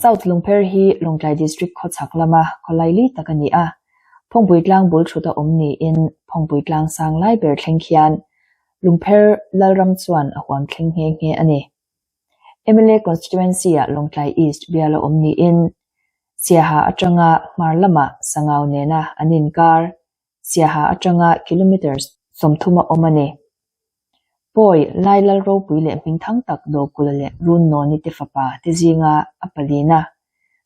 South Lungpher hi Lawngtlai District khawchhak lama khawlaili tak a ni a, Phawngpui tlang bul thut a awm niin Phawngpui tlang sang lai ber thleng khian Lungpher Lalram chuan a huam thleng nghe nghe a ni. Mla Constituency-ah Lawngtlai East bial a awm niin Siaha atanga hmar lamah Sangau nena an inkar Siaha atanga kilometres 30 a awm a ni. Pawi, Lai Lal ropui leh hmingthang tak Dawkula leh Runnawni te fapa te zinga a palina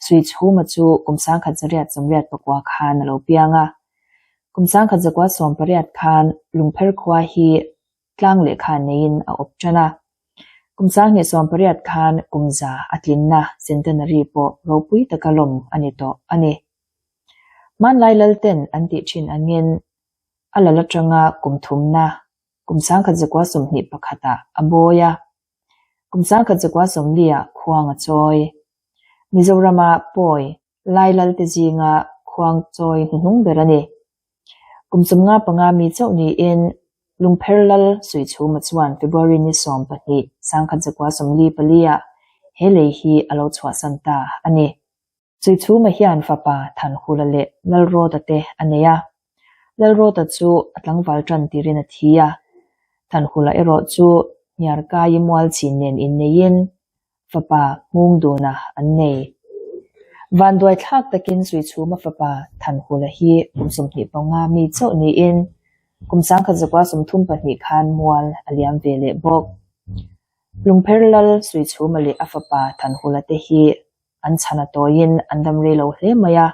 Suichhuma chu kum 1989 khan a lo piang a. Kum 1918 khan Lungpher khua hi tlang lehkha neiin a awp tan a. Kum 2018 khan kum za a tlinna centenary pawh ropui taka lawm a ni tawh a ni. Hmanlai Lalten an tih thin angin a lal atanga kum thumna kum 1921 ah a bawi a, kum 1940 ah khuang a chawi. Mizorama pawi Lai Lalte zinga khuang chawi hnuhnung ber a ni. Kum 55 mi chauh niin Lungpher Lal Suichhuma chuan February ni 12, 1944 ah he lei hi a lo chhuahsan ta a ni. Suichhuma hian fapa Thanhula leh Lalrawta te a nei a. Lalrawta chu a tlangval tan tirin a thi a. Thanhula erawh chu Hniarkaii mualchin nen inneiin fapa Hmungduna an nei. Vanduai thlak takin Suichhuma fapa Thanhula hi kum 25 mi chauh niin kum 1932 khan mual a liam ve leh bawk. Lungpher Lal Suichhuma leh a fapa Thanhula te hi an chhan a tawiin an dam rei lo hle mai a.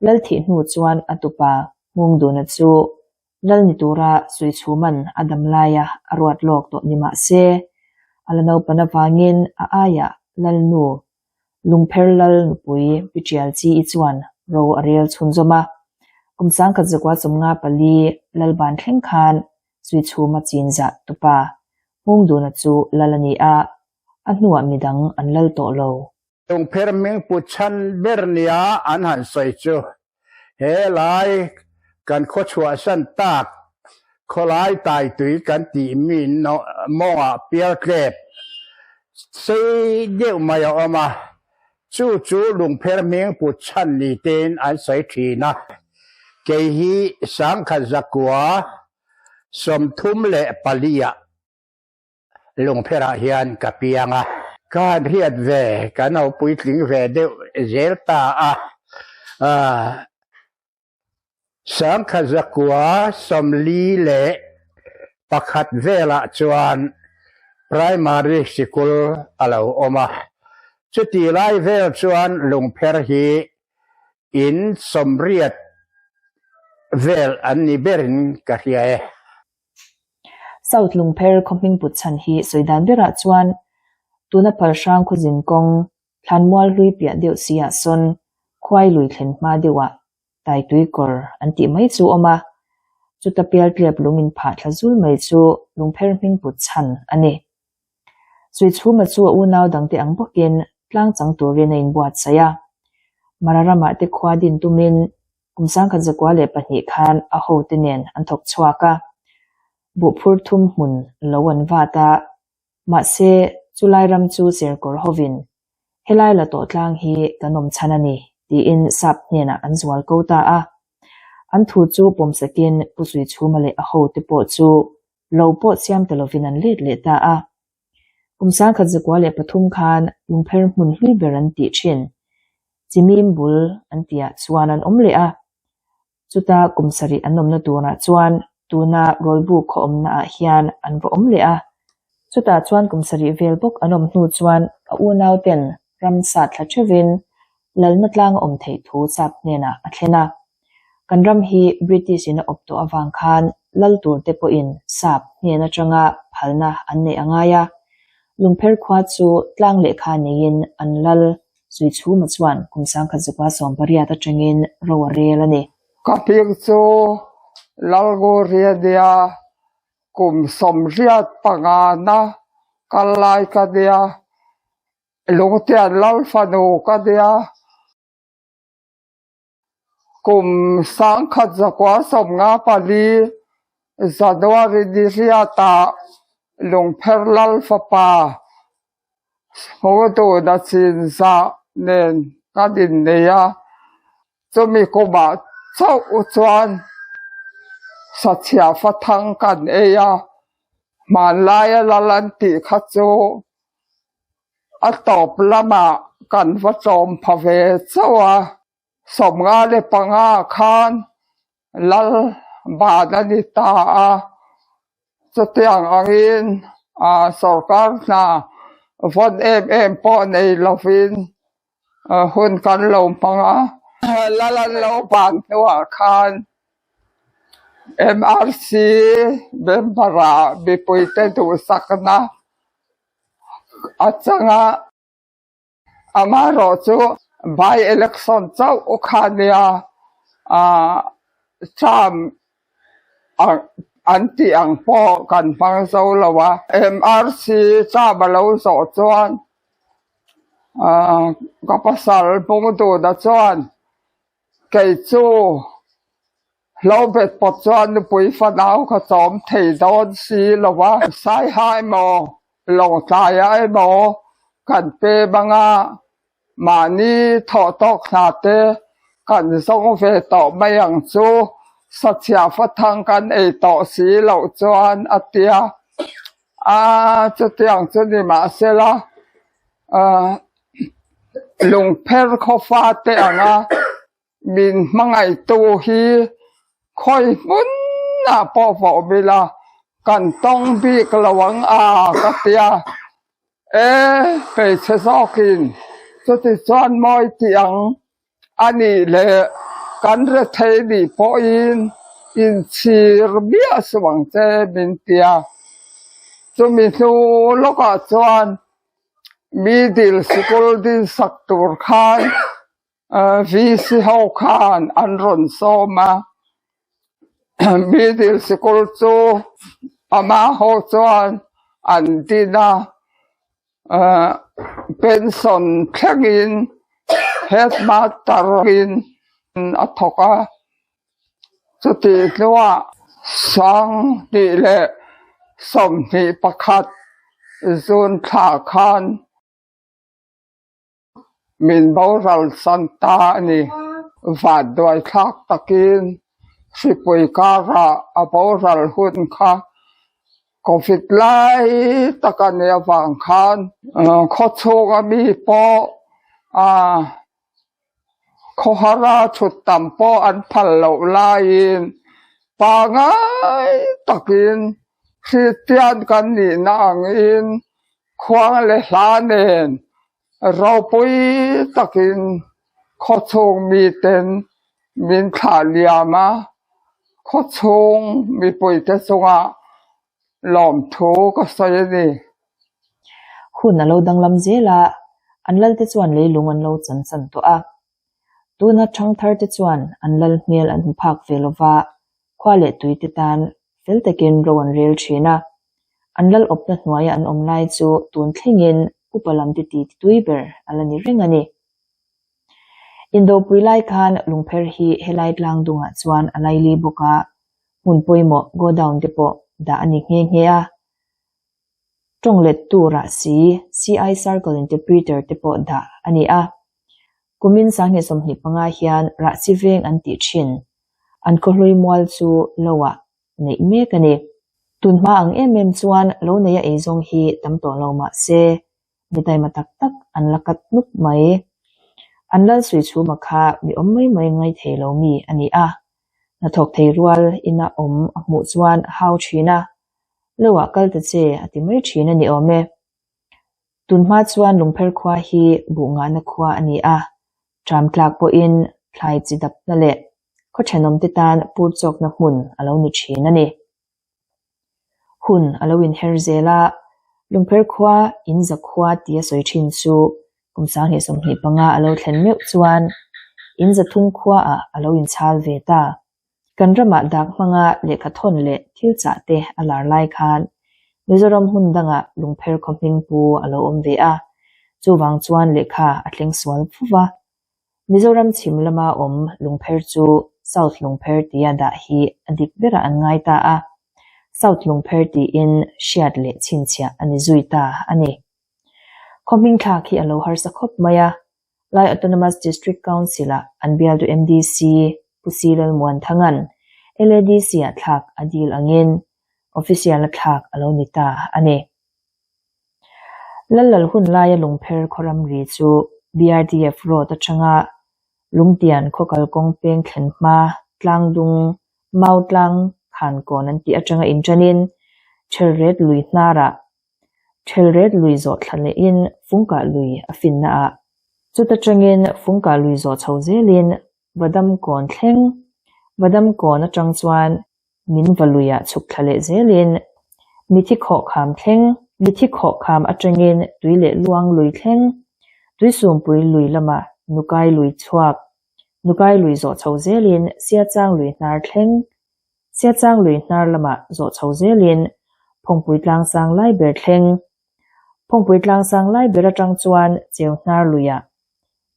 Lal thih hnu chuan a tupa Hmungduna chu Lal ni tura Suichhuman a dam laia a ruat lawk tawh ni mah se, a la naupan avangin a aiah Lalnu Lungpher Lal nupui Pi Tialchi-i chuan ro a rel chhunzawm a. Kum 1954 Lalban thleng khan Suichhuma chinzah tupa Hmungduna chu Lal a ni a, a hnuah midang an lal tawh lo. Lungpher hming put chhan ber nia an han sawi chu he lai kan khaw chhuahsan tak khawlai taitui kan tih mi mawngah pialtlep sei deuh mai a awm a, chu chu lungpher hming put chhan ni tein an sawi thin a. Kei hi 1934 ah Lungpherah hian ka piang a. Ka han hriat ve, kan ho puitling ve deuh zel ta a. 1941 velah chuan Primary Sikul a lo awm a. Chuti lai vel chuan Lungpher hi in 80 vel an ni berin ka hria e. South Lungpher khaw hming put chhan hi sawi dan berah chuan tuna Palhrang khaw zin kawng Thlanmual hlui piah deuh si ah sawn khuai lui thlen hma deuh ah Taitui kawr an tih mai chu awm a, chuta pialtlep lung in phah thla zul mai chu Lungpher hming put chhan a ni. Suichhuma chu a unau dangte ang bawkin tlang chang turin a inbuatsaih a, Mara ramah te khua din tumin Kum 1902 khan a hote nen an thawk chhuak a, buhphur thum hmun lo an vat a, mahse chulai ram chu serkawr hovin helai la tawh tlang hi kan awm chhan a ni tiin sap hnenah an zual ko ta a. An thu chu pawmsakin Pu Suichhuma leh a hote pawh chu lo pawh siam ta lovin an let leh ta a. Kum 1903 khan lungpher hmun hlui ber an tih thin Chimim bul an tihah chuan an awm leh a, chuta kum sarih an awmna turah chuan tuna Rawlbuk khaw awmnaah hian an va awm leh a. Chutah chuan kum sarih vel bawk an awm hnu chuan a unauten ram sat thla theuhin lalna tlang a awm theih thu sap hnenah a thlen a. Kan ram hi British in a awp tawh avang khan lal tur te pawhin sap hnen atanga phalna an neih a ngai a. Lungpher khua chu tlang lehkha neiin an lal Suichhuma chuan kum 1918 atangin ro a rel a ni. Ka hming chu Lalnguria nia, kum 85 na kal lai ka nia, Lungtian Lalfanu ka nia. Kum 1954 January ni riatah Lungpher Lal fapa Hmuhduna Chinzah. nen kan innei a, chumi kumah chauh chuan sachhiah fathang kan ei a, hmanlaia lal an tih kha chu a tawp lamah kan va chawm pha ve chauh a. 55 khan lal ban a ni ta a, chutiang angin sorkar hna vawn em em pawh nei lovin hun kan lo hmang a. Lal an lo ban hnuah khan MRC member-ah mipuite duhsakna a chang a. Amaherawh chu by election chauh kha nia term an tih ang pawh kan hmang zo lo a. MRC term a lo zawh chuan ka pasal Bungduna chuan kei chu Hlo bet pawt chuan nupui fanau ka chawm thei dawn si lo a. Saiha emaw, Lawngtlaia emaw kan pem anga mahni thawh tawk hna te kan zawng ve tawh mai ang chu sachhiah fathang kan ei tawh si loh chuan a tia. A chutiang chu ni mahsela lungpher khawfa te anga Min hmangaihtu hi khawi hmunah pawh vawh ila kan tawng bik lo ang a ka tia. E, hmeichhe zawkin chuti chuan mawi tih ang a nih leh kan rethei nih pawhin inchhir miah suh ang che min tia. Chumi hnu lawkah chuan middle sikul dinsak tur khan VC ho khan an rawn sawm a, middle sikul chu ama ho chuan an din a, pension thlengin headmaster in a thawk a, chutih hnuah 2021 June thla khan. Min boral san ta a ni. Vanduai thlak takin hripui karah a boral hun kha Covid lai tak a nih avang khan khawchhunga mi pawh khawhara chhut tam pawh an phal loh laiin pangai takin Kristian kan nihna angin Khuang leh hla nen ropui takin khawchhung miten min thlah liam a, khawchhung mipuite chungah lawmthu ka sawi a ni. Hun a lo danglam zel a, an lalte chuan leilung an lo chan chan tawh a. Tuna thangthar te chuan an lal hmel an hmu phak ve lova, khua leh tui te tan fel takin ro an rel thin a. An lal awpna hnuaia an awm lai chu tun thlengin upa lam te ti titui ber a la ni reng a ni. Indopui lai khan lungpher hi helai tlang dungah chuan a laili bawk a, hmun pawimawh godown te pawh dah a ni nghe nghe a. Tawng lettu rahsi CI Circle Interpreter te pawh dah a ni a. Kumin 2025 hian rahsi veng an tih thin. An khawhlui mual chu lo ah neih mek a ni. Tunhma ang em em chuan lo neia eizawng hi tam tawh lo mah se, mi taima tak tak an la kat nuk mai. An lal sui chhuma kha mi awm mai mai ngai thei lo mi a ni a. Hnathawk thei rual ina awm a hmuh chuan a hau thin a, Lo ah kal ta che a ti mai thin a ni awm e. Tunhma chuan Lungpher khua hi buh ngahna khua a ni a, ṭam tlak pawhin thlai chi dapna leh khaw ṭhenawmte tan pur chawkna hmun a lo ni ṭhin a ni. Hun a lo inher zel a, Lungpher khua in za khua tia sawi ṭhin chu kum 2025 a lo thlen meuh chuan in 300 khuaah a lo inchhal ve ta. Kan ramah dak hmanga lehkha thawn leh thil chah te a lar lai khan Mizoram hmun dangah lungpher khaw hming pu a lo awm ve a, chuvang chuan lehkha a thleng sual fo va. Mizoram chhim lama awm lungpher chu South Lungpher tia dah hi a dik berah an ngai ta a, South Lungpher tiin hriat leh chhinchhiah a ni zui ta a ni. Khaw hming thlak hi a lo harsa khawp mai a. Lai Autonomous District Council-a an bialtu MDC Pu Si Lalmuanthanga'n LADC-ah thlak a dil angin official-a thlak a lo ni ta a ni. Lallal hun laia Lungpher khaw ramri chu BRTF Road atanga Lungtian khaw kalkawng peng thlen hma tlangdung Mautlang Khankawn an tih atanga inṭanin Ṭhelret lui hnarah Ṭhelret lui zawh thla lehin Fungkah lui a finna ah chuta tangin Fungkah lui zawh chho zelin Vadamkawn thleng Vadamkawn atang chuan min va luiah chhuk thla leh zelin Mithi khawhkham thleng Mithi khawhkham atangin tui leh luang lui thleng Tuisumpui lui lamah Nukai lui chhuak Nukai lui zawh chho zelin Siachang lui hnar thleng Siachang lui hnar lamah zawh chho zelin Phawngpui tlangsang lai ber thleng Phawngpui tlangsang lai ber atang chuan Cheu hnar luiah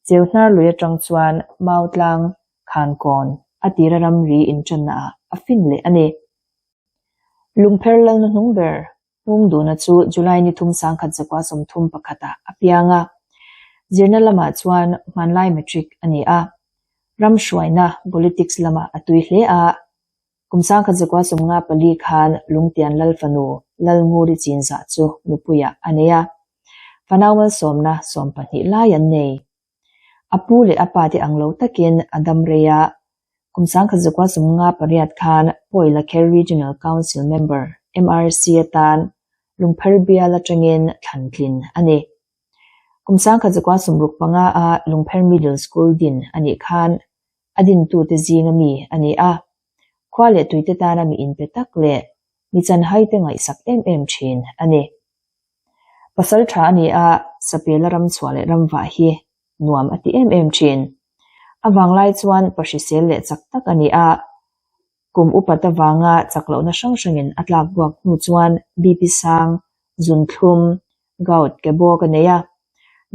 Cheu hnar lui atang chuan Mau tlang Khankawn a tira ramri inṭanna ah a fin leh a ni. Lungpher lalna hnung ber Hmungduna chu July ni thum 1931 ah a piang a. Zirna lamah chuan hmanlai matric a ni a. Ram hruaina, politics, lamah a tui hle a. Kum 1954 khan Lungtian Lal fanu Lalnguri Chinzah chu nupuiah a nei a. Fanau malsawmna 12 lai an nei. A pu leh a pa te ang lo takin a dam rei a, kum 1958 khan Pawi Lakher Regional Council Member, MRC, atan Lungpher bial atangin thlan tlin a ni. Kum 1965 a Lungpher Middle School din a nih khan a dintute zinga mi a ni a, khua leh tuite tana mi inpe tak leh mi chanhaite ngaihsak em em thin a ni. Pasal tha a ni a, Sapela ram chhuah leh ram vah hi nuam a ti em em thin. A vanglai chuan pa hrisel leh chak tak a ni a, kum upat avanga chak lohna hrang hrangin a tlak buak hnu chuan BP sang, zunthlum, gout, ke bawk a nei a,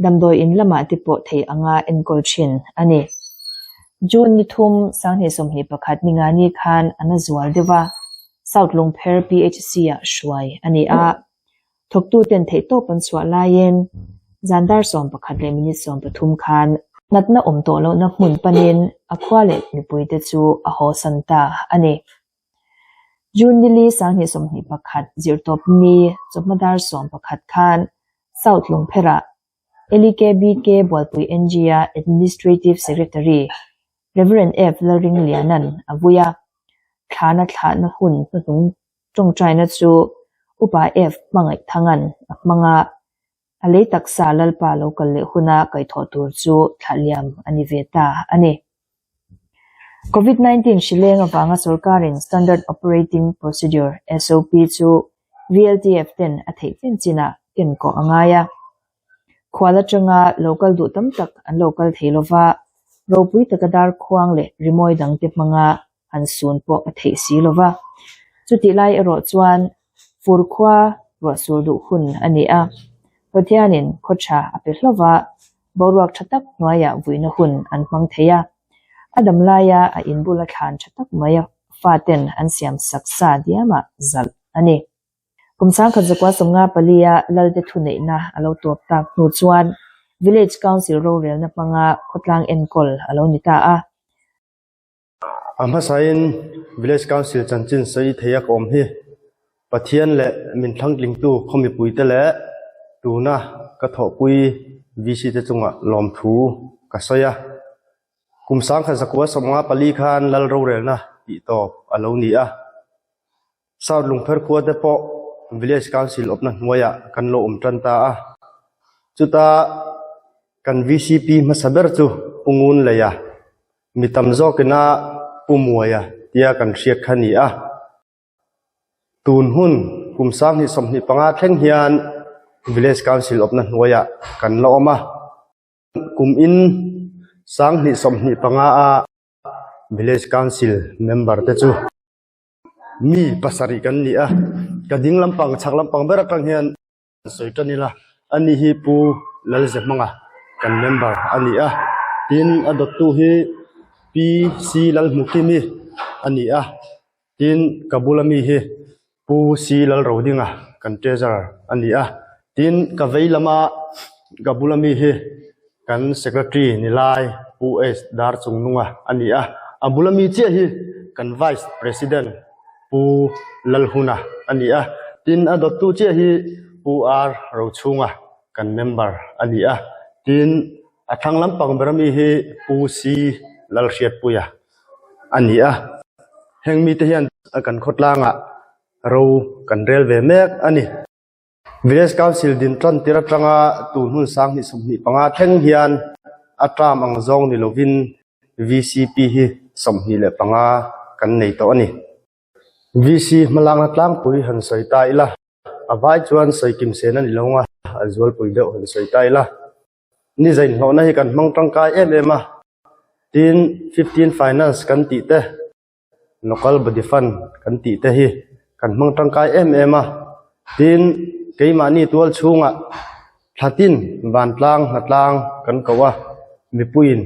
damdawi in lamah te pawh thei anga enkawl thin a ni. June ni thum, 2021 ningani khan a na zual deuh a, South Lungpher PHC-ah hruai a ni a. Thawktuten theihtawp an chhuah laiin zan dar 11 leh minute 13 khan natna awm tawh lohna hmun panin a khua leh mipuite chu a hawsan ta a ni. June nili 2021 zirtawp ni chawhma dar 11 khan South Lungpherah LEKBK Bualpui NG-a Administrative Secretary Rev. F. Lalringliana'n a vui a, thlana thlahna hun hnuhnung Tawngtaina chu Upa F hmangaih thanga'n a hmang a, a lei taksa Lalpa lo kal leh huna kaihthawh tur chu thlah liam a ni ve ta a ni. Covid 19 hri leng avanga sorkarin Standard Operating Procedure, SOP, chu VLTF ten a theih chen chinah kenkawh a ngai a. Khual atanga lo kal duh tam tak an lo kal thei lova, ropui taka darkhuang leh rimawi dangte hmanga han sun pawh a theih si lo va. Chutih lai erawh chuan fur khua ruah sur duh hun a ni a, Pathianin khaw tha a pe hlauh va, boruak tha tak hnuaiah vuina hun an hmang thei a. A dam laia a inbula thlan tha tak mai a faten an siam sak sa diamah zalh a ni. Kum 1954 a Lalte thuneihna a lo tawp tak hnu chuan Village Council rorelna hmanga khawtlang enkawl a lo ni ta a. A hmasain Village Council chanchin sawi thei a ka awm hi Pathian leh min thlangtlingtu khaw mipuite leh tuna ka thawhpui VC te chungah lawmthu ka sawi a. Kum 1954 khan Lal rorelna tih tawp a lo ni a. South Lungpher khua te pawh Village Council awpna hnuaiah kan lo awm tan ta a. Chuta kan VCP hmasa ber chu Pu Ngunleia, mi tam zawkina Pu Muaia tia kan hriat kha a ni a. Tun hun kum 2025 thleng hian Village Council awpna hnuaiah kan la awm a. Kum in 2025 a Village Council member te chu. Mi pasarih kan ni a, ka ding lampang chhak lampang ber atang hian sawi tan ila ani hi Pu Lalzehmanga kan member a ni a, tin a dawttu hi Pi C Lalhmukimi a ni a, tin ka bula mi hi Pu C Lalrodinga kan treasurer a ni a, tin ka vei lama ka bula mi hi. Kan Secretary ni lai Pu H Darchungnunga a ni a, a bula mi chiah hi kan Vice President Pu Lalhuna a ni a, tin a dawttu chiah hi Pu R Rochhunga kan member a ni a, tin a thlang lampang bera mi hi Pu C Lalhriatpuia a ni a. Heng mite hian kan khawtlangah ro kan rel ve mek a ni. Village Council din tan tir atanga tun hun 2025 thleng hian a term ang zawng ni lovin VCP hi 25 kan nei tawh a ni. VC hmalakna tlangpui han sawi ta ila, a vai chuan sawi kim sen a ni lo nga, a zualpui deuh han sawi ta ila. Ni zainhlawhna hi kan hmang tangkai em em a, tin 15 Finance kan tih te, Local Body Fund kan tih te hi kan hmang tangkai em em a, tin keimahni tual chhungah thlatin vantlang hnatlang kan ko a, mipuiin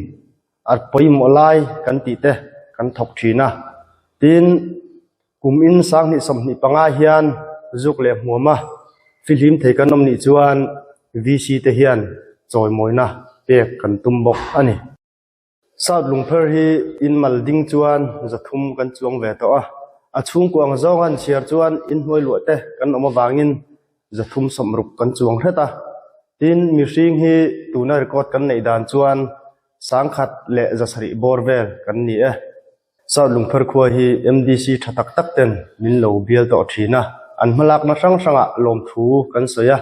a pawimawh lai kan tih te kan thawk thin a, tin kum in 2025 hian zuk leh hmuam a fihlim thei kan awm nih chuan VC te hian chawimawina pek kan tum bawk a ni. South Lungpher hi in mal ding chuan 300 kan chuang ve tawh a, a chhungkua ang zawng han chhiar chuan inhnuai luah te kan awm avangin 360 kan chuang hret a. Tin, mihring hi tuna record kan neih dan chuan 1170 bawr vel kan ni e. South Lungpher khua hi MDC tha tak tak ten min lo bial tawh thin a, an hmalakna hrang hrangah lawmthu kan sawi a.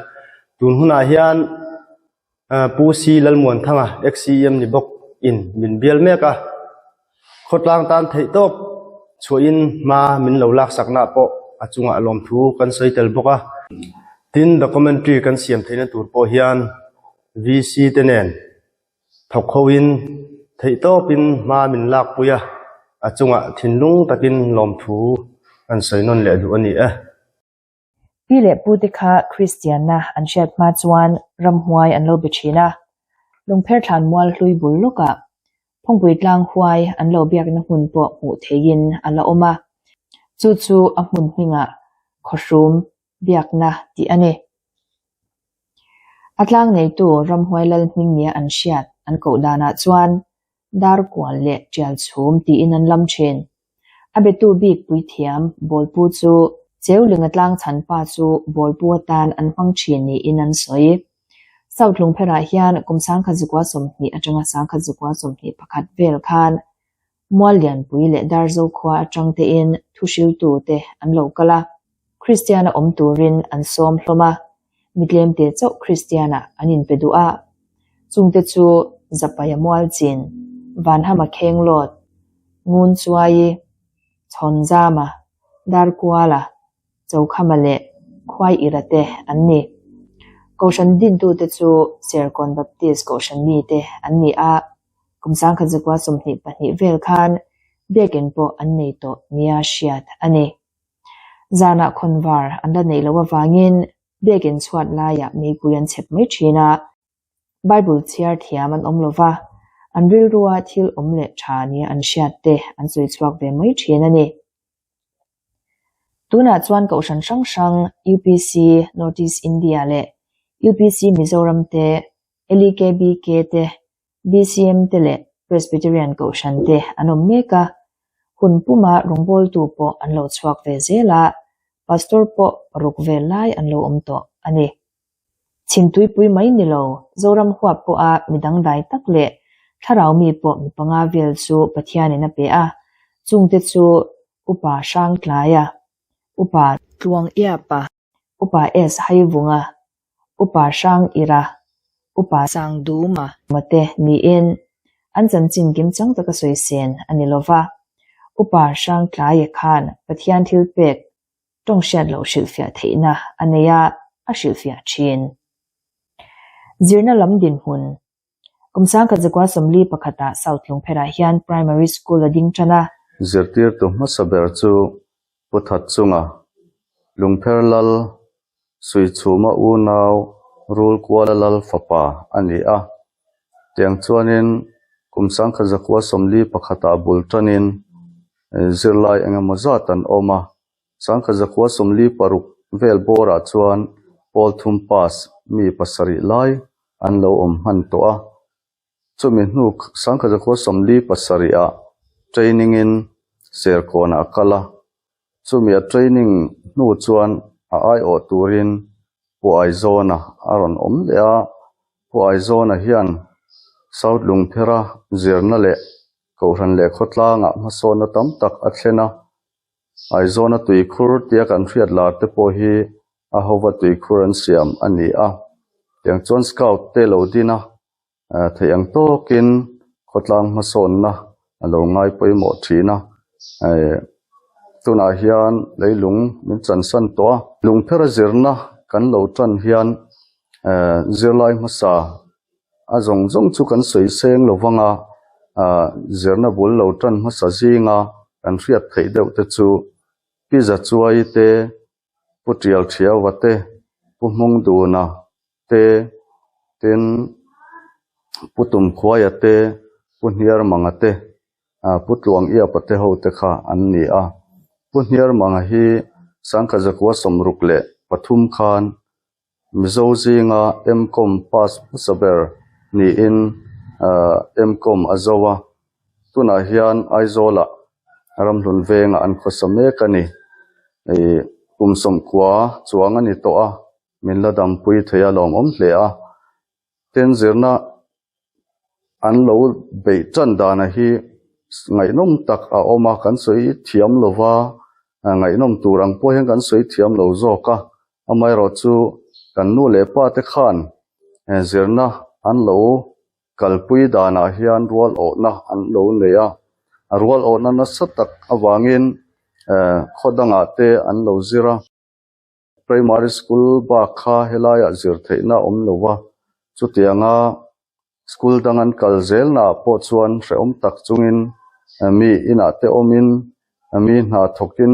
Tun hunah hian Pu C Lalmuanthanga, Ex-CEM ni bawk in min bial mek a, khawtlang tan theih tawp chhuahin hma min lo laksakna pawh a chungah lawmthu kan sawi tel bawk a. Tin, documentary kan siam theihna tur pawh hian VC te nen thawk hoin theih tawpin hma min lakpui a, a chungah thinlung takin lawmthu kan sawi nawn leh duh a ni e. Pi leh pute kha Kristianna an hriat hma chuan ramhuai an lo be thin a, Lungpher thlan mual hlui bul lawkah Phawngpui tlang huai an lo biakna hmun pawh hmuh theihin a la awm a, chu chu a hmun hmingah Khawhrum biakna tih a ni. A tlang neitu ramhuai lal hming nia an hriat an koh danah chuan Darkual leh Tialchhum tiin an lam thin. A betu bik puithiam Bawlpu chu Cheulinga tlang chhan pa chu Bawlpu atan an hmang thin niin an sawi. South Lungpherah hian kum 1920 atanga 1921 vel khan Muallianpui leh Darzo khua atang tein thuhriltu te an lo kal a, Kristiana awm turin an sawm hlawm a, mi tlemte chauh Kristiana an inpe duh a, chungte chu Zapaia Mualchin, Vanhama Khenglawt, Ngunchuai, Chhawnzama, Darkuala, Chokhama leh Khuaiira te an ni. Kohhran dintute chu Serkawn Baptist Kohhran mite an ni a, kum 1922 vel khan biakinn pawh an nei tawh nia hriat a ni. Zanah khawnvar an la neih loh avangin biakinn chhuat laiah meipui an chhep mai thin a, Bible chhiar thiam an awm lo va, an rilrua thil awm leh tha nia an hriat te an sawi chhuak ve mai thin a ni. Tunah chuan kohhran hrang hrang UPC North East India leh UPC Mizoram te, LEKBK te, BCM te leh Presbyterian kohhran te an awm mek a, hun puma rawngbawltu pawh an lo chhuak ve zel a, pastor pawh paruk vel lai an lo awm tawh a ni. Chhimtuipui mai ni lo, Zoram huap pawha mi dangdai tak leh thlarau mi pawh mi panga vel chu Pathianin a pe a, chungte chu Upa Hrangtlaia, Upa Tluangiapa, Upa S Haivunga, Upa Hrangira, Upa Sangduma te niin an chanchin kimchang taka sawi sen a ni lova. Upa Hrangtlaia khan Pathian thilpek tawng hriat loh hrilhfiah theihna a nei a, a hrilhfiah thin. Zirna lam dinhmun Kum 1941 ah South Lungpherah hian Primary School a ding tan a. Zirtirtu hmasa ber chu Pu Thatchunga, Lungpher Lal, Suichhuma unau Rulkuala Lal fapa a ni a. Tiang chuanin kum 1941 ah bul tanin zirlai engemaw zat an awm a. 1946 vel bawrah chuan pawl thum pass mi pasarih lai an lo awm hman tawh a. Chumi hnu Sangkhazakhua 47 ah training in Serkawnah a kal a, chumi a training hnu chuan a aiawh turin Pu Aizawna a rawn awm leh a, Pu Aizawna hian South Lungphera zirna leh Kohhran leh khawtlangah hmasawnna tam tak a thlen a, Aizawna tuikhur tia kan hriat lar te pawh hi a hova tuikhur an siam a ni a, tiang chuan Scout te lo din a, theih ang tawkin khawtlang hmasawnna a lo ngai pawimawh thin a, tunah hian leilung min chansan tawh a, lungphera zirna kan lo tan hian zirlai hmasa a zawng zawng chu kan sawi seng lo vang a, zirna bul lo tan hmasa zinga kan hriat theih deuh te chu Pi Zachuai te, Pu Tial Thiauva te, Pu Hmungduna te, tin Pu Tumkhuaia te, Pu Hniarmanga te, Pu Tluangiapa te ho te kha an ni a. Pu Hniarmanga hi Sangkhazakhua 63 khan Mizo zinga M-Com pass hmasa ber niin M-Com a zo a, tunah hian Aizawlah Ramhlun vengah an khawsa mek a ni. Ih kum 90 chuang a ni tawh a, min la dampui thei a lawmawm hle a. Tin zirna an lo beih tan dana hi ngaihnawm tak a awm a, kan sawi thiam lo va, ngaihnawm tur ang pawh hian kan sawi thiam lo zawk a, amaherawhchu kan nu leh pa te khan zirna an lo kalpui danah hian rual awhna an lo nei a, a rual awhna nasa tak avangin khaw dangah te an lo zir a. Primary school bak kha helaiah zir theihna a awm lo va, chutianga school dang an kal zelnaah pawh chuan hrehawm tak chungin mi inah te awmin mi hna thawkin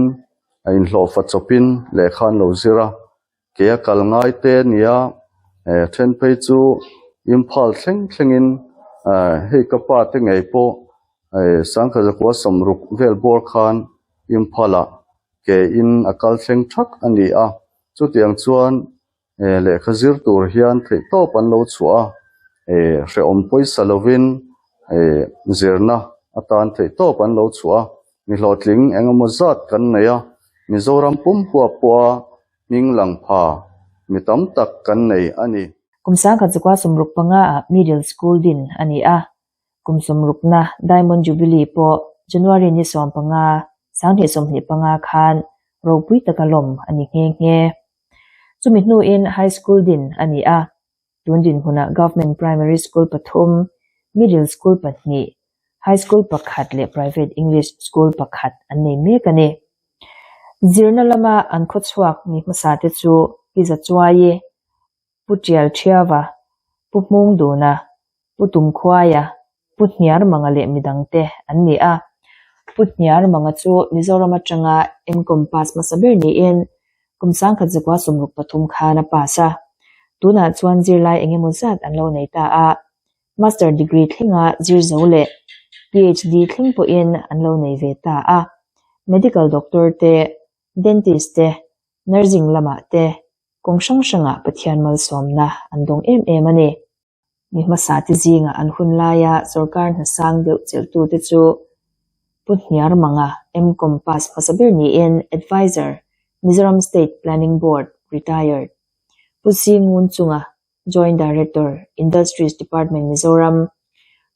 a inhlawhfa chawpin lehkha an lo zir a, ke a kal ngai te nia then phei chu Imphal thleng thlengin hei ka pa te ngei pawh Sangkhazakua 60 vel bawr khan Imphal-ah ke in a kal thleng thak a ni a, chutiang chuan lehkha zir tur hian theih tawp an lo chhuah a, hrehawm pawisa lovin zirna atan theih tawp an lo chhuah a, mi hlawhtling eng emaw zat kan nei a, Mizoram pum huap pawha hming lang pha mi tam tak kan nei a ni. Kum 1965 ah Middle School din a ni a, Kum 60na Diamond Jubilee pawh January ni 15, 2025 khan ropui taka lawm a ni nghe nghe. Chumi hnuin High School din a ni a, tun dinhmunah Government Primary School pathum, Middle School pahnih, High School pakhat leh Private English School pakhat an nei mek a ni. Zirna lama an khawchhuak mi hmasa te chu Pi Zachuaii, Pu Tial Thiava, Pu Hmungduna, Pu Tumkhuaia, Pu Hniarmanga leh midangte an ni a. Pu Hniarmanga chu Mizoram atanga M-Com pass hmasa ber niin kum 1963 khan a pass a. Tunah chuan zirlai engemaw zat an lo nei ta a. Master degree thlenga zir zo leh PhD thleng pawhin an lo nei ve ta a. Medical doctor te, dentist te, nursing lamah te kawng hrang hrangah Pathian malsawmna an dawng em em a ni. Mi hmasa te zingah an hun laia sorkar hna sang deuh chelhtute chu Pu Hniarmanga M-Com pass hmasa ber niin Adviser, Mizoram State Planning Board, Retired, Pu Si Ngun Chunga, Joint Director, Industries Department Mizoram,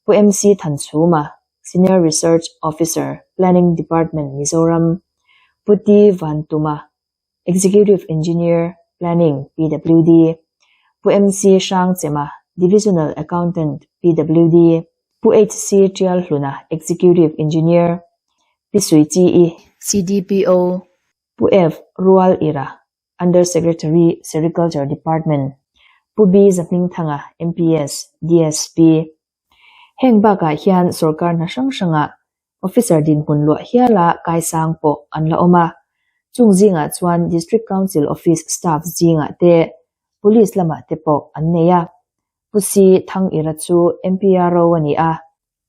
Pu MC Thanchhuma, Senior Research Officer, Planning Department Mizoram, Pu T Vantuma, Executive Engineer, Planning, PWD, Pu MC Hrangchema, Divisional Accountant, PWD, Pu HC Tialhluna, Executive Engineer, Pi Suichi-i, CDPO, Pu F Rual Ira, Under Secretary, Sericulture Department, Pu B Zahmingthanga, MPS, DSP. Heng bakah hian sorkar hna hrang hrangah officer dinhmun luah hiala kaisang pawh an la awm a, chung zingah chuan District Council Office staff zingah te, Police lamah te pawh an nei a. Pu Si Thangira chu MPRO a ni a,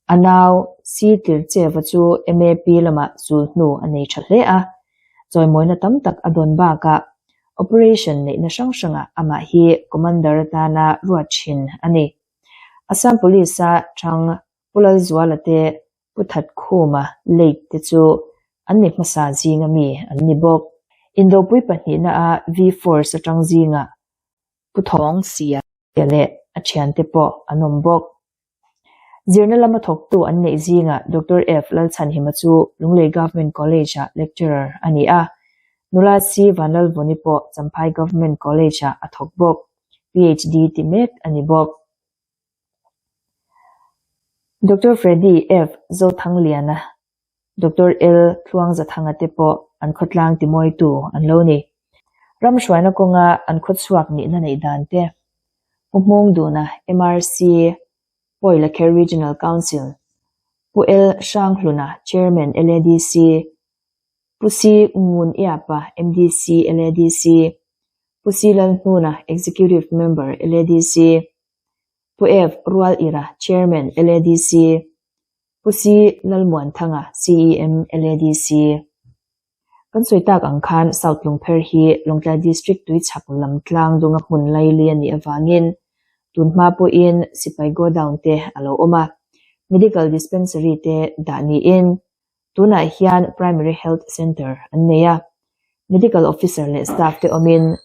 a nau Si Tircheva chu MAP lamah zul hnu a nei tha hle a, chawimawina tam tak a dawn bakah operation neihna hrang hrangah amah hi Commander atana ruat thin a ni. Assam Police-a chang Pu Lalzuala te, Pu Thatkhuma late te chu an mi hmasa zinga mi an ni bawk. Indopui pahnihna a V-Force atang zingah Pu Thawng Sia leh a thiante pawh an awm bawk. Zirna lama thawktu an neih zingah Doctor F. Lalchhanhima chu Lunglei Government College-ah lecturer a ni a, nula C. Vanlalvawni pawh Champhai Government College-ah a thawk bawk, PhD ti mek a ni bawk. Doctor Freddy F. Zothangliana, Doctor L. Tluangzathanga te pawh an khawtlang timawitu an lo ni. Ram hruaina kawnga an khawchhuak nihna neih dan te, Pu Hmungduna, MRC, Pawilakher Regional Council, Pu L. Hranghluna, Chairman, LADC, Pu C. Ngun Iapa, MDC, LADC, Pu C. Lalhnuna, Executive Member, LADC, Pu F. Rualira, Chairman, LADC, Pu C. Lalmuanthanga, CEM, LADC. Kan sawi tak ang khan South Lungpher hi Lawngtlai District tuichhak lam tlang dunga hmun laili a nih avangin tun hma pawhin sipai godown te a lo awm a, medical dispensary te dah niin tunah hian Primary Health Centre an nei a, medical officer leh staff te awmin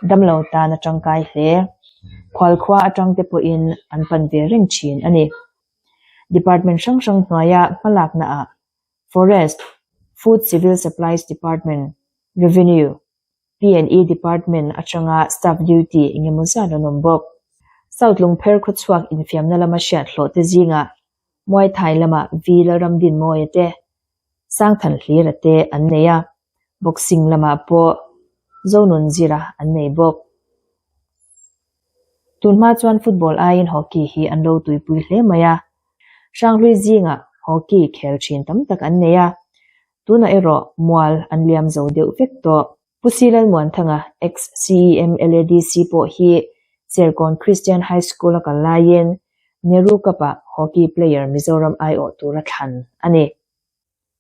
damlo tan a tangkai hle. Khualkhua atang te pawhin an pan ve reng thin a ni. Department hrang hrang hnuaia hmalaknaah Forest, Food Civil Supplies Department, Revenue, P&E Department atanga staff duty engemaw zat an awm bawk. South Lungpher khawchhuak infiamna lama hriat hlawh te zingah Muay Thai lamah V Lalramdinmawia te, Sangthan Hlira te an nei a, Boxing lamah pawh Zonunzira an nei bawk. Tunhma chuan football aiin hockey hi an lo tuipui hle mai a, Hranghlui zingah hockey khel thin tam tak an nei a, tunah erawh mual an liam zo deuh vek tawh. Pu C Lalmuanthanga, ex-CEM LADC pawh hi Serkawn Christian High School a kal laiin Nehru Cup-ah hockey player Mizoram aiawh tura thlan a ni.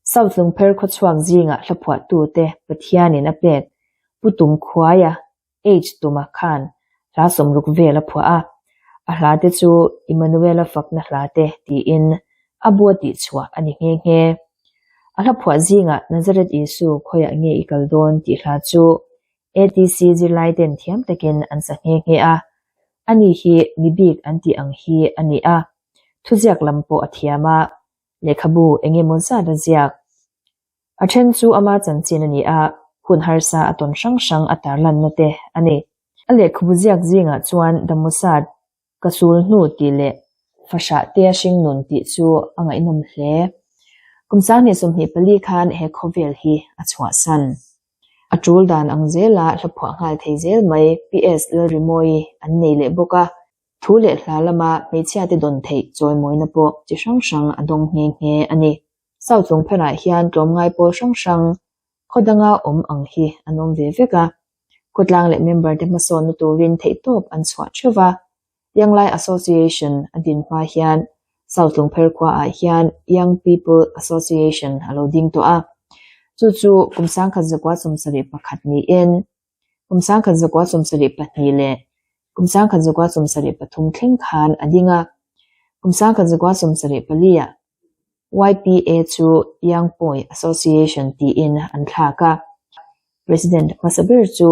South Lungpher khawchhuak zingah hlaphuahtute Pathianin a pek Pu Tumkhuaia H Tuma khan hla sawmruk vel a phuah a, a hla te chu Immanuela fakna hla te tiin a bu a tihchhuah a ni nghe nghe. A hla phuah zingah Nazareth Isu khawiah nge i kal dawn tih hla chu ATC zirlai ten thiam takin an sa nghe nghe a, ani hi mi bik an tih ang hi a ni a, thuziak lam pawh a thiam a, lehkhabu eng emaw zat a ziak. A then chu ama chanchin a ni a, hun harsa a tawn hrang hrang a tarlanna te a ni. A lehkhabu ziak zingah chuan The Mossad, Ka sul hnu tih leh Fahrah tea hringnun tih chu a ngaihnawm hle. Kum 2024 khan he khawvel hi a chhuahsan. A tul dan ang zela hlaphuah nghal thei zel mai PS Lalrimawi an nei leh bawk a, Thu leh hla lama hmeichhiate dawn theih chawimawina pawh chi hrang hrang a dawng nghe nghe a ni. South Lungpherah hian tlawmngai pawl hrang hrang khaw danga awm ang hi an awm ve vek a. Khawtlang leh member te hmasawnna turin theihtawp an chhuah theuh va. Young Lai Association a din hma hian South Lungpher khuaah hian Young People Association a lo ding tawh a. Chu chu kum 1971 niin Kum 1972 leh kum 1973 thleng khan a ding a, kum 1974 ah YPA chu Young Pawi Association tiin an thlak a, President hmasa ber chu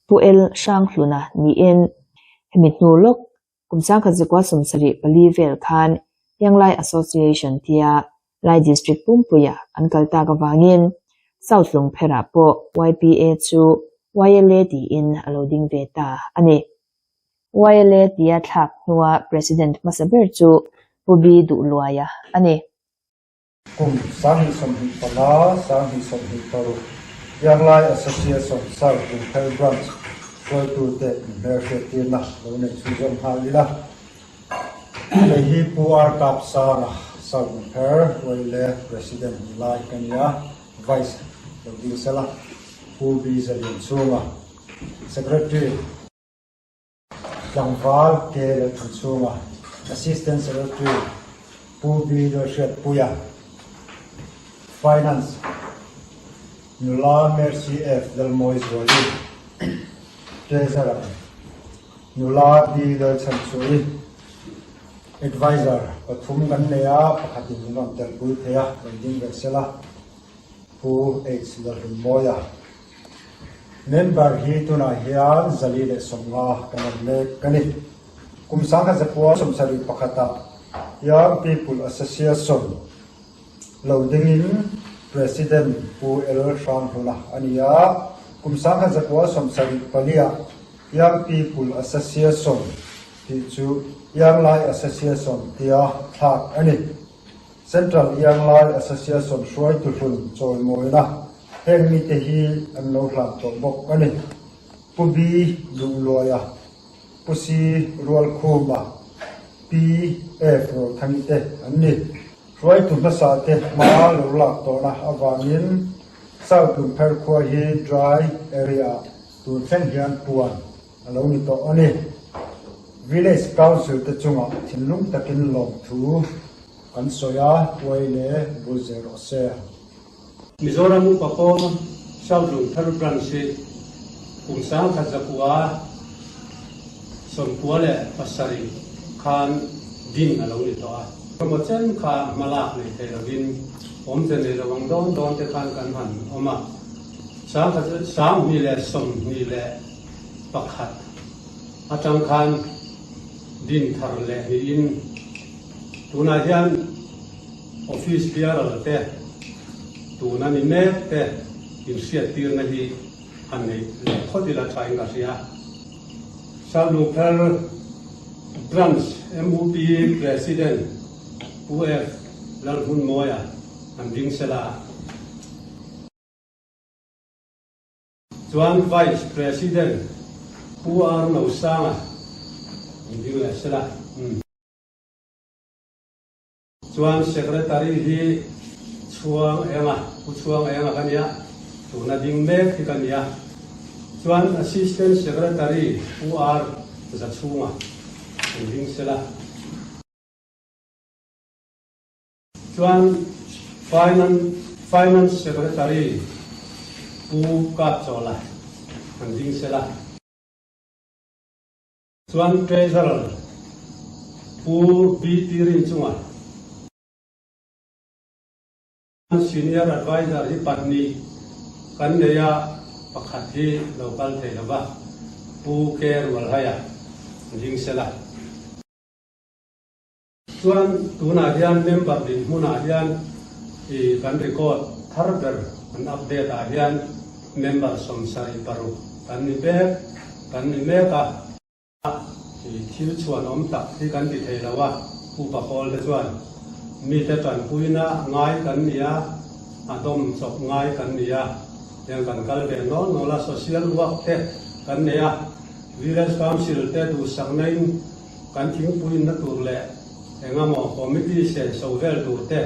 Pu L. Hranghluna niin hemi hnu lawk Kum 1974 vel khan Yanglai Association tia Lai District pumpuia an kal tak avangin South Lungpherah pawh YPA chu YLA tiin a lo ding ve ta a ni. YLA tia thlak hnua President hmasa ber chu Pu B Duhluaia a ni. Kum 2025, 2026 Yanglai Association South Lungpher Branch hruaitute inhmelhriattirna lo nei chhunzawm nghal ila. Hei hi Pu R Kapsanga South Lungpher Hruaile President ni lai ka ni a, Vice lo ding sela, Pu B Zalianchhunga Secretary, Tlangval K Lalthanchhunga, Assistant Secretary Pu B Lalhriatpuia, Finance Nula Mercy F Lalmawizuali, Treasurer Nula D Lalchhanchhuahi. Adviser pathum kan nei a, pakhatin min rawn telpui thei a, rawn ding ve sela, Pu H Lalhunmawia. Member hi tunah hian 450 kan awm mek a ni. Kum 1971 ah Young People Association lo dingin President Pu L Hranghluna a ni a, kum 1974 ah Young People Association tih chu Young Lai Association tia thlak a ni. Central Young Lai Association hruaitu hlun chawimawina heng mite hi an lo hlan tawh bawk a ni. Pu B Duhluaia, Pu C Rualkhuma, Pi F Rothangi te an ni. Hruaitu hmasa te hma lo lak tawhna avangin South Lungpher khua hi dry area ah tun thleng hian puan a lo ni tawh a ni. Village Council te chungah thinlung takin lawmthu kan sawi a, uai leh bul zel rawh se. Mizoram Upa Pawl South Lungpher Branch hi kum 1997 khan din a lo ni tawh a. Emaw chen kha hma lak nei thei lovin awmze nei lo ang dawn dawn te khan kan han awm a. 2021 atang khan din thar leh niin tunah hian Office bearer te tuna ni mek te inhriattirna hi han neih leh phawt ila tha in ka hria. Salungphel Branch MUP President Pu F Lalhmunmawia an ding sela. Chuan Vice President Pu R Nosanga an ding leh sela. Chuan Secretary hi Chhuang Enga, Pu Chhuang Enga ka nia, tuna ding mek hi ka nia. Chuan Assistant Secretary Pu R Zachhunga an ding sela. Chuan Finance Secretary Pu Kapchawla an ding sela. Chuan Treasurer Pu BT Rinchunga. Senior Adviser hi pahnih kan nei a, pakhat hi lo kal thei lova, Pu K Rualhaia an ding sela. Chuan tunah hian member dinhmunah hian i kan record thar ber an update ah hian member 76 kan ni mek kan ni mek a. I thil chhuan awm tak hi kan ti thei lo a, upa pawl te chuan mite tanpuina ngai kan ni a, a dawm chawp ngai kan ni a, tiang kan kal ve nawl nawl a, social work te kan nei a, village council te duhsakna in Kan thingpuinna tur leh engemaw committee senso vel tur te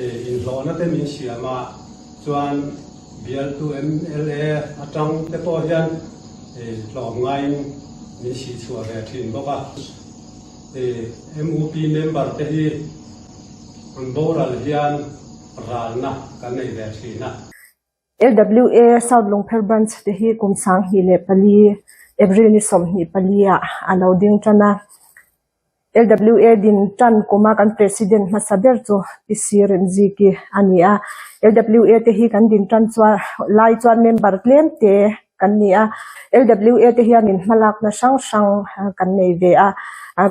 inhlawhna te min siam a, chuan bialtu mla atang te pawh hian tlawm ngaiin min sih chhuah ve thin bawk a. MUP member te hi an boral hian ralna kan nei ve thin a. LWA South Lungpher Branch te hi kum 2004 April ni 24 ah a lo ding tan a. LWA din tan kuma kan President hmasa ber chu Pi Si Remziki a ni a. LWA te hi kan din tan chuan lai chuan member tlem te kan ni a. LWA te hianin hmalakna hrang hrang kan nei ve a,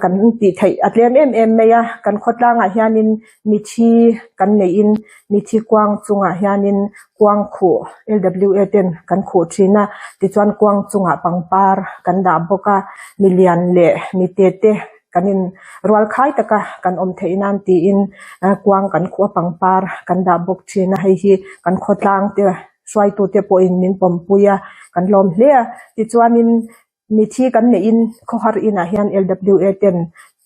kan tih theih a tlem em em mai a. Kan khawtlangah hianin Mithi kan neihin mithi kuang chungah hianin kuang khuh LWA ten kan khuh thin a, tichuan kuang chungah pangpar kan dah bawk a, milian leh mite te kan in rual khai taka kan awm theih nan tiin kuang kan khuh a pangpar kan dah bawk thin a, hei hi kan khawtlang te hruaitute pawhin min pawmpui a kan lawm hle a, tichuanin Mithi kan neihin khawhar inah hian LWA ten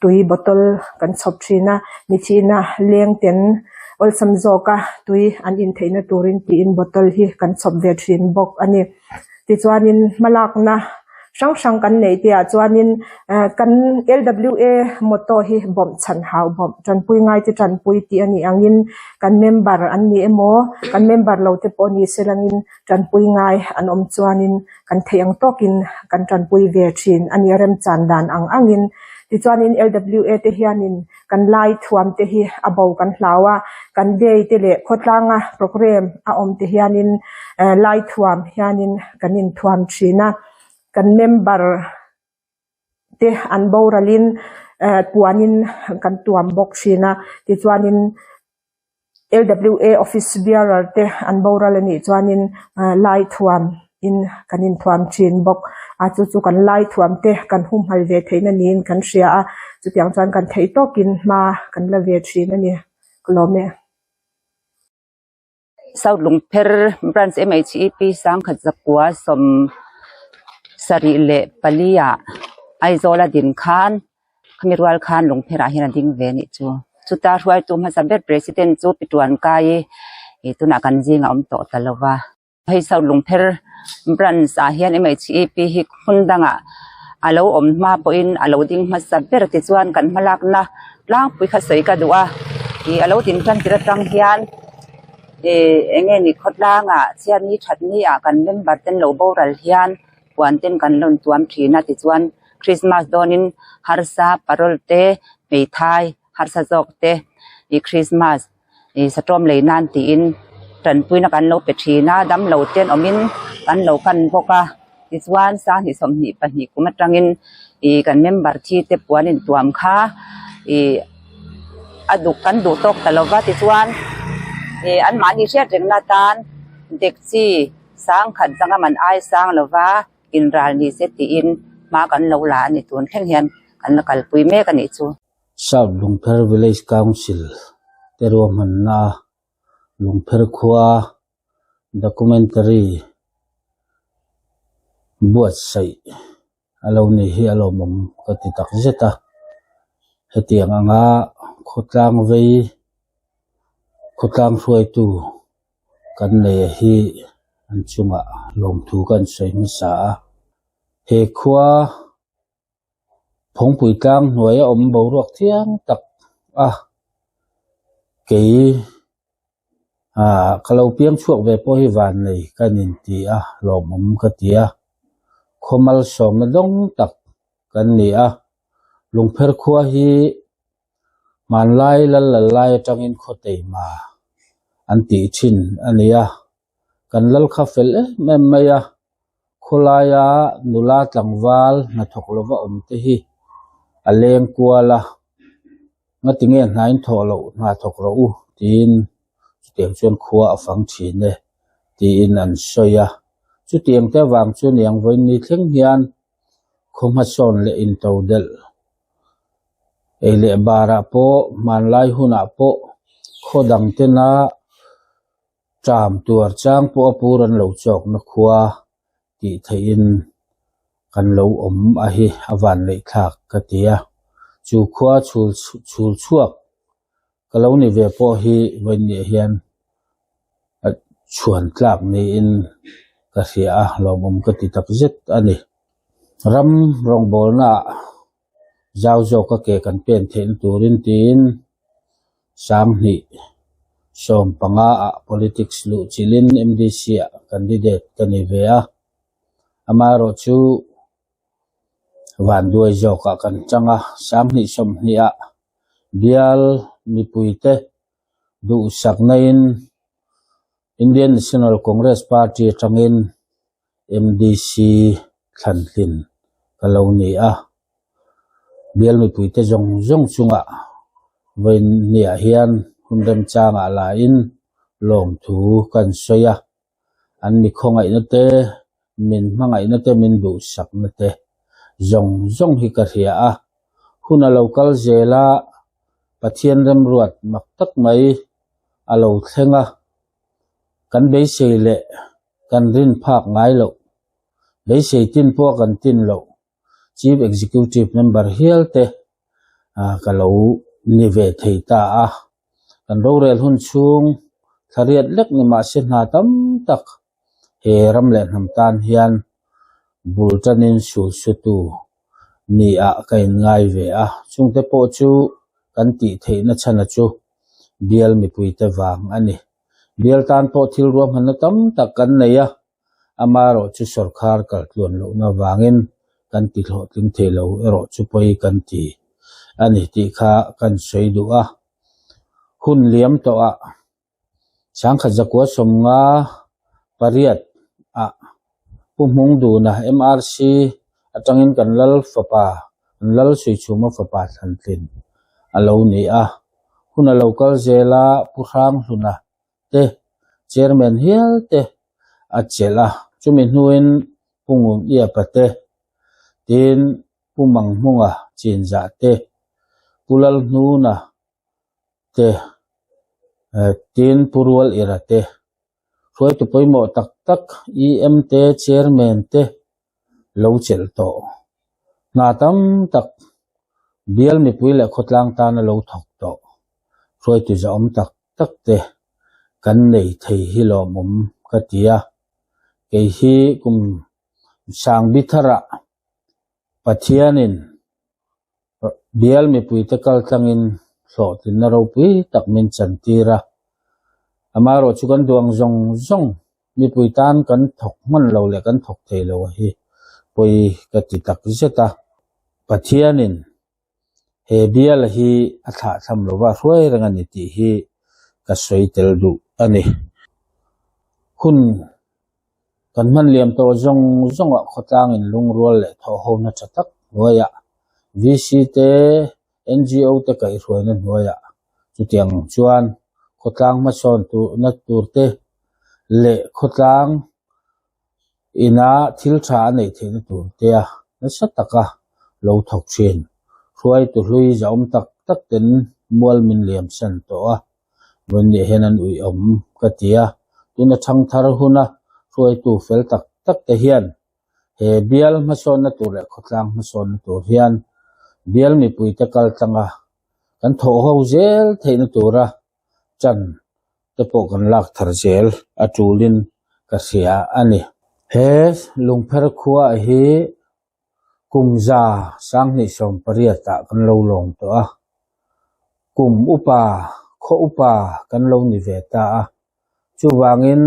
tui bottle kan chhawp thin a, mithi ina leng ten awlsam zawka tui an in theihna turin tiin bottle hi kan chhawp ve thin bawk a ni. Tichuanin hmalakna hrang hrang kan neih te ah chuanin kan LWA motto hi bawmh chhan hau bawmh tanpui ngai te tanpui tih a nih angin kan member an ni emaw kan member lo te pawh ni se langin tanpui ngai an awm chuanin kan theih ang tawkin kan tanpui ve thin a ni a remchan dan ang angin. Tichuanin LWA te hianin kan lai thuam te hi a bo kan hlau a, kan day te leh khawtlanga programme a awm te hianin lai thuam hianin kan inthuam thin a, kan member te an boralin puanin kan tuam bawk thin a, tichuanin LWA office bearer te an boral a nih chuanin lai thuam in kan inthuam thin bawk a chu chu kan lai thuam te kan humhal ve theihna niin kan hria a chutiang chuan kan theih tawkin hma kan la ve thin a ni ka lawm e. South Lungpher Branch MHEP sangkhat zakua 74 ah Aizawl a din khan khami rual khan Lungpher ah hian a ding ve anih chu. Chuta hruaitu hmasa ber President chu Pi Tuankai i tunah kan zingah a awm tawh ta lo va. Hei South Lungpher Branch ah hian MHEP hi hmun dangah a lo awm hma pawhin a lo ding hmasa ber tichuan kan hmalakna tlangpui kha sawi ka duh a ih a lo din tan tir atang hian ih eng nge ni khawtlangah chhiatni thatni ah kan member ten lo boral hian puan ten kan rawn tuam thin a tichuan Christmas dawnin harsa parole te hmeithai harsa zawk te ih Christmas. Ih satawm lei nan tiin tanpuina kan lo pe thin a damlo te an awmin kan lo kan bawk a tichuan sanghnih 22 kum atangin ih kan member thi te puan intuam kha ih a duh kan duh tawk ta lova tichuan ih anmahni hriat rengna atan dekchi sangkhat zanga man ai sang lova inral ni se tiin hma kan lo la a ni tun thleng hian kan la kalpui mek a nih chu. South Lungpher Village Council te ruahmanna Lungpher khua documentary buatsaih a lo ni hi a lawmawm ka ti tak zet a, hetiang anga khawtlang vei khawtlang hruaitu kan nei hi an chungah lawmthu kan sawi hmasa a, he khua. Phawngpui tlang hnuai a awm boruak thiang tak a, kei ah ka lo piang chhuak ve pawh hi van nei ka nin ti a, lawmawm ka ti a, khaw malsawmna dawng tak kan ni a, Lungpher khua hi hmanlai lal lal lai atangin khaw teima an tih thin a ni a, kan lal kha fel em em mai a. Khawlaia nula tlangval hnathawk lova awm te hi a leng kual a, ngatinge hna in thawh loh hna thawk rawh u tiin chutiang chuan khua a fang thin e tiin an sawi a. Chutiang te avang chu niang vawiin ni thleng hian khaw hmasawn leh into delh ei leh barah pawh hmanlai hunah pawh khaw dang tena Ṭam tuar chang pawh a pur an lo chawkna khua tih theihin kan lo awm a hi a van neih thlak ka ti a, chu khua chhul chhul chhuak ka lo ni ve pawh hi vawiinniah hian a chhuan tlak niin ka hria a, lawmawm ka ti tak zet a ni. Ram rawngbawlnaah zau zawka ke kan pen theihna turin tiin 2015 ah politics luh chilhin MDC ah candidate ka ni ve a, amaherawh chu vanduai zawkah kan chang a, 2020 ah bial mipuite duhsaknain Indian National Congress Party atangin MDC thlantlin ka lo ni a, bial mipuite zawng zawng chungah vawiinniah hian hun remchangah lain lawmthu kan sawi a, an mi khawngaihna te, min hmangaihna te, min duhsakna te zawng zawng hi ka hria a, hun a lo kal zel a, Pathian remruat mak tak mai a lo thleng a, kan beisei leh kan rin phak ngai loh, beisei tin pawh kan tin loh Chief Executive Member hial te ka lo ni ve thei ta a, kan rorel hun chhung thlariat lek ni mahse hna tam tak he ram leh hnam tan hian bul tanin sul sutu ni ah ka inngai ve a, chungte pawh chu kan tih theihna chhana chu bial mipuite vang a ni. Bial tan pawh thil ruahmanna tam tak kan nei a, amaherawh chu sawrkhar kaltluan lohna vangin kan. kan ti hlawhtling thei lo erawh chu pawi kan ti a ni tih kha kan sawi duh a. Hun liam tawhah Sangkhat zakua 58 ah Pu Hmungduna MRC atangin kan lal fapa, kan lal Suichhuma fapa thlantlin a lo ni a. Hun a lo kal zel a, Pu Hranghluna te Chairman hial te a chelh a, chumi hnuin Pu Ngun Iapa te, tin Pu Manghmunga Chinzah te, Pu Lalhnuna te tin Pu Rual Ira te hruaitu pawimawh tak tak EM te Chairman te lo chelh tawh. Hna tam tak bial mipui leh khawtlang tana lo thawk tawh hruaitu zahawm tak tak te kan nei thei hi lawmawm ka ti a, kei hi kum sangbi tharah Pathianin Bial mipuite kal tlangin hlawhtlinna ropui tak min chantir a. Amaherawh chu kan duang zawng zawng mipui tan kan thawk hman lo leh kan thawk thei lo hi pawi ka ti tak zet a. Pathianin he bial hi a thlahthlam lova hruai reng a ni tih hi ka sawi tel duh a ni. Hun Kan hman liam tawh zawng zawngah khawtlangin lungrual leh thawhhona tha tak hnuaiah VC te, NGO te kaihhruaina hnuaiah chutiang chuan khawtlang hmasawn tuhna tur te leh khawtlang ina thil tha a neih theihna tur tea nasa taka lo thawk thin. Hruaitu hlui zahawm tak tak ten mual min liam san tawh a. Vawiin hian an uiawm ka ti a, tuna thangthar huna hruaitu fel tak tak te hian he bial hmasawnna tur leh khawtlang hmasawnna tur hian bial mipuite kal tlanga kan thawh ho zel theihna tura chan te pawh kan lak thar zel a tulin ka hria a ni. He lungpher khua hi Kum 2018 ah kan lo lawm tawh a, kum upa, khaw upa kan lo ni ve ta a. Chuvangin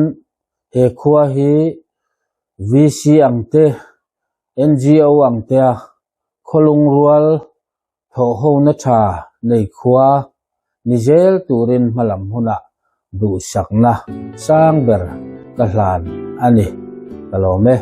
he khua hi VC ang te, NGO ang tea khawlung rual thawhhona tha nei khua ni zel turin hmalam hunah duhsakna sang ber ka hlan a ni. Ka lawm e.